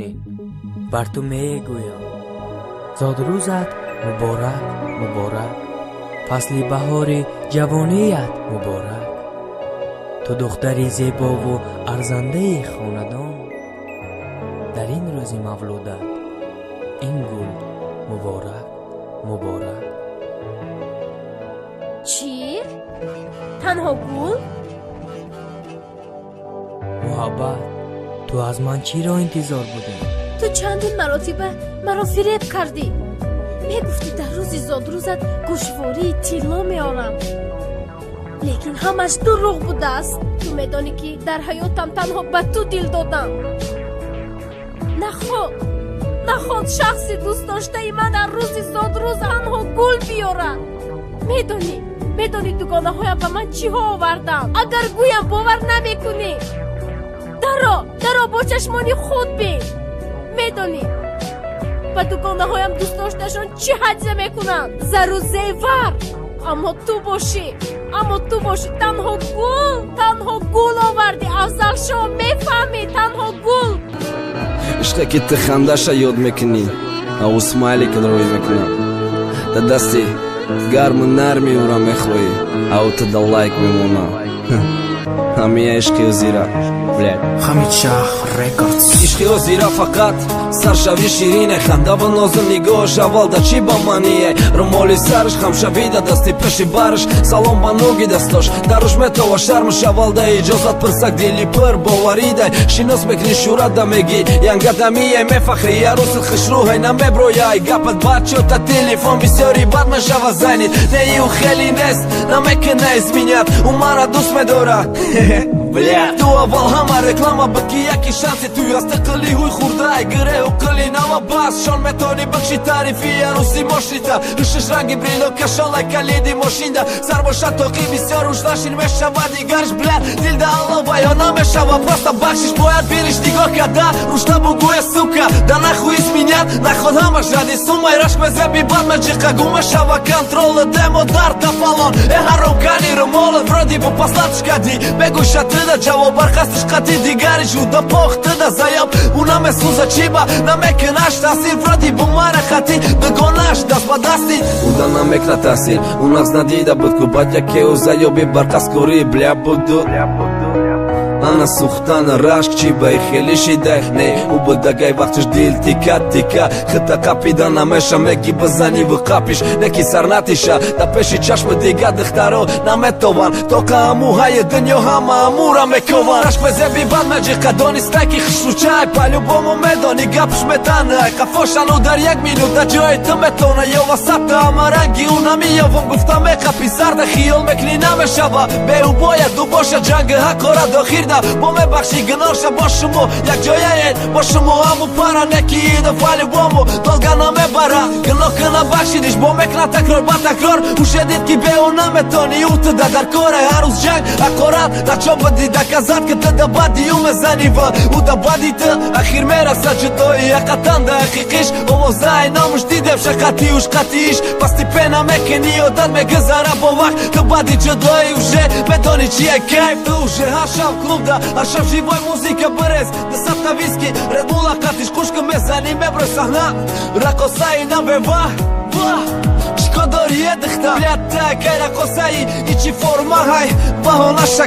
Ширин, бар ту мегӯям: зодрӯзат муборак, муборак, фасли баҳори ҷавоният муборак. Ту духтари зебову арзандаи хонадон, дар ин рӯзи мавлудат ин гул муборак, муборак. Чӣ? Танҳо гул? Муҳаббат, ту аз ман чиро интизор будӣ? Ту чандин маротиба маро фиреб кардӣ. Мегуфтӣ, дар рӯзи зодрӯзат гӯшвории тилло меорам, лекин ҳамаш дурӯғ будааст. Ту медонӣ, ки дар ҳаётам танҳо ба ту дил додам. Наход, наход шахси дӯстдоштаи ман дар рӯзи зодрӯз танҳо гул биёрад? Медонӣ, медонӣ, дугонаҳоям ба ман чиҳо оварданд? Агар гӯям, бовар намекунӣ. Даро, даро, бо чашмони худ бин. Медонӣ, ба дугонаҳоям дӯстдошташон чӣ ҳадя мекунанд? Зару зевар. Аммо ту бошӣ, аммо ту бошӣ, танҳо гул, танҳо гул овардӣ. Афзалшо, мефаҳмӣ? Танҳо гул. Ишқе ки ту хандаша ёд мекунӣ, аву смайлик рӯй мекунам. Да дасти гарму нарми ӯра мехоҳӣ, аву ту да лайк мемонам. Ҳамия ишқи озира, блядь. Хамидшах Рекордс. Ишқи озира фақат саршави ширине, хандаву нозу нигоҳш аввал да чӣ ба мание, румоли сарш хамшавида дасти пеши барш, салом ба нуги дастош даруш метова шармш, аввал да иҷозат пирсак, дили пир боваридай шинос мекунӣ, шӯрада мегӣ янгадамие, мефахри арӯси хушрӯҳай, намеброяй гапат бад чота телефон бисёри бад мешава занит нею хеле нест, намекуна изменять, ӯ мара дӯст медора, бля. Ту аввал ҳама реклама буд, ки яки шанси ту аз тиқили ҳуй хурдай гиреҳу қили нава бас шон метони бикши тарифи арӯси мошита ишиш ранги брило кашолай калиди мошинда сар бошад тоқи бисёр уш нашин мешава дигарш, бля, дилда алова ё намешава, просто бахшиш бояд бириш нигоҳ карда рушта бугӯя, сука, да нахуй изменять наход, ҳамаш ради сумай рашк мезеби бад меҷиқа гум мешава контрола демо дар тафалон э ҳаром кани румолат вроде бу послатш кади мегӯша тыда ҷавоб бархастиш қати дигари шуда похтыда заёб ӯ намесӯза чиба намекунаш таъсир, вроде бу мара хати дугонаш даст ба дасти уда намекна таъсир, ӯ нағз надида буд ку баъд яке ӯ заёби барқаскорӣ, бля, буду ана сӯхтана рашк чӣ ба хеле шидай не ӯ будагай вақтиш дил тика тика хита қапида намеша меги бизаниву қапиш неки сар натиша да пеши чашми дига духтаро наметован тоқа амуҳаи дунё ҳама амура мекован. Рашк мезеби бад меҷиқа донистай ки хушрӯчай, по-любому медони гапш метанай қафошану дар як минут да ҷои ту метона ё васата ама ранги ӯ намеёвам гуфта меқапи сарда хиёл мекунӣ намешава беӯ бояд ӯ боша ҷанги ҳақора дохирда бо мебахшӣ гуноҳша бо шумо якҷояед бо шумо ҳаму пара неки ида по-любому долго намебара гуноҳ кина бахшидиш бо мекна такрор ба такрор уше дид ки бе ӯ наметонӣ ӯ туда дар коре ҳар рӯз ҷанг ҳақорат да чо бидӣ доказать ки ту да бади ӯ мезанӣ ва ӯ да бади ту ахир мераса ҷудои ҳақиқатан да ҳақиқиш овозаи номуш дидем шақатиуш қатииш постепенно мекунӣ одат мегузара бо вақт ту баъди ҷудоӣ уже медонӣ чие кайф. Ту уже ҳар шаб клубда, ҳар шаб живой музыка бирез дусата виски редбула қатиш қушка мезанӣ меброй саҳна рақосаи навева чико дорӣ е духта, бля, кай рақосаи ичи формаҳай баҳонаша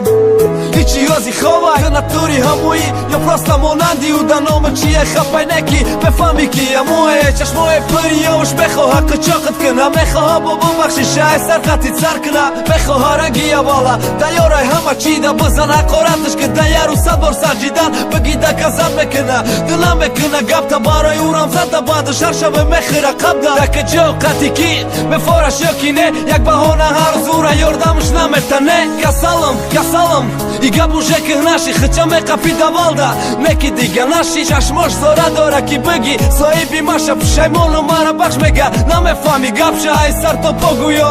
ичи ёзи ховай ту натури ҳамоӣ ё просто монанди ӯ да номи чие хапай неки мефаҳмӣ ки ҳамое чашмои пири ёвуш мехоҳа қичоқат кина мехоҳа бо бубахшиша ай сархати сар кина мехоҳа ранги аввала тайёрай ҳама чи да бизан ҳақораташ ки да яру сад бор санҷидан бигӣ доказать мекуна ду намекуна гапта барои ӯ рамзата баъдаш ҳар шабе мехӯра қабда дака ҷо қати ки мефораш ё ки не як баҳона ҳар рӯз ӯра ёрдамш наметане. Касалам, касалам и гап уже кӯҳнаши хича меқапи давалда неки дига наши чашмош зора дора ки бигӣ соҳиби маша пушаймону мара бахш мега намефаҳми гапша ай сар то по гӯё.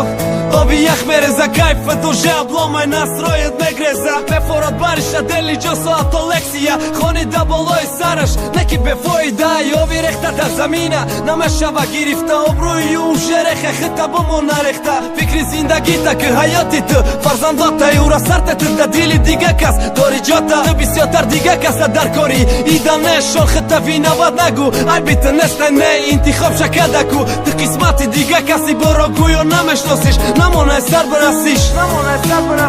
Оби ях мереза, кайфат уже обломай, настроят мегреза. Мефорад бариша дели ҷо соато лексия. Хони да болои сараш, неки бефоида. Оби рехта дар замина, намешава гирифта. Обрӯи уже реха, хита бомо нарехта. Фикри зиндагита ки ҳаёти ту, фарзандота юра сарта ту да дили дига кас дори ҷота. Ту бисёртар дига каса дар кори. Ида нешон хита виноват нагу. Айби ту неста не интихоб шакадаку. Ту қисмати дига каси боро гӯё намешносиш. Намонай сар барасиш. Намонай сар барасиш.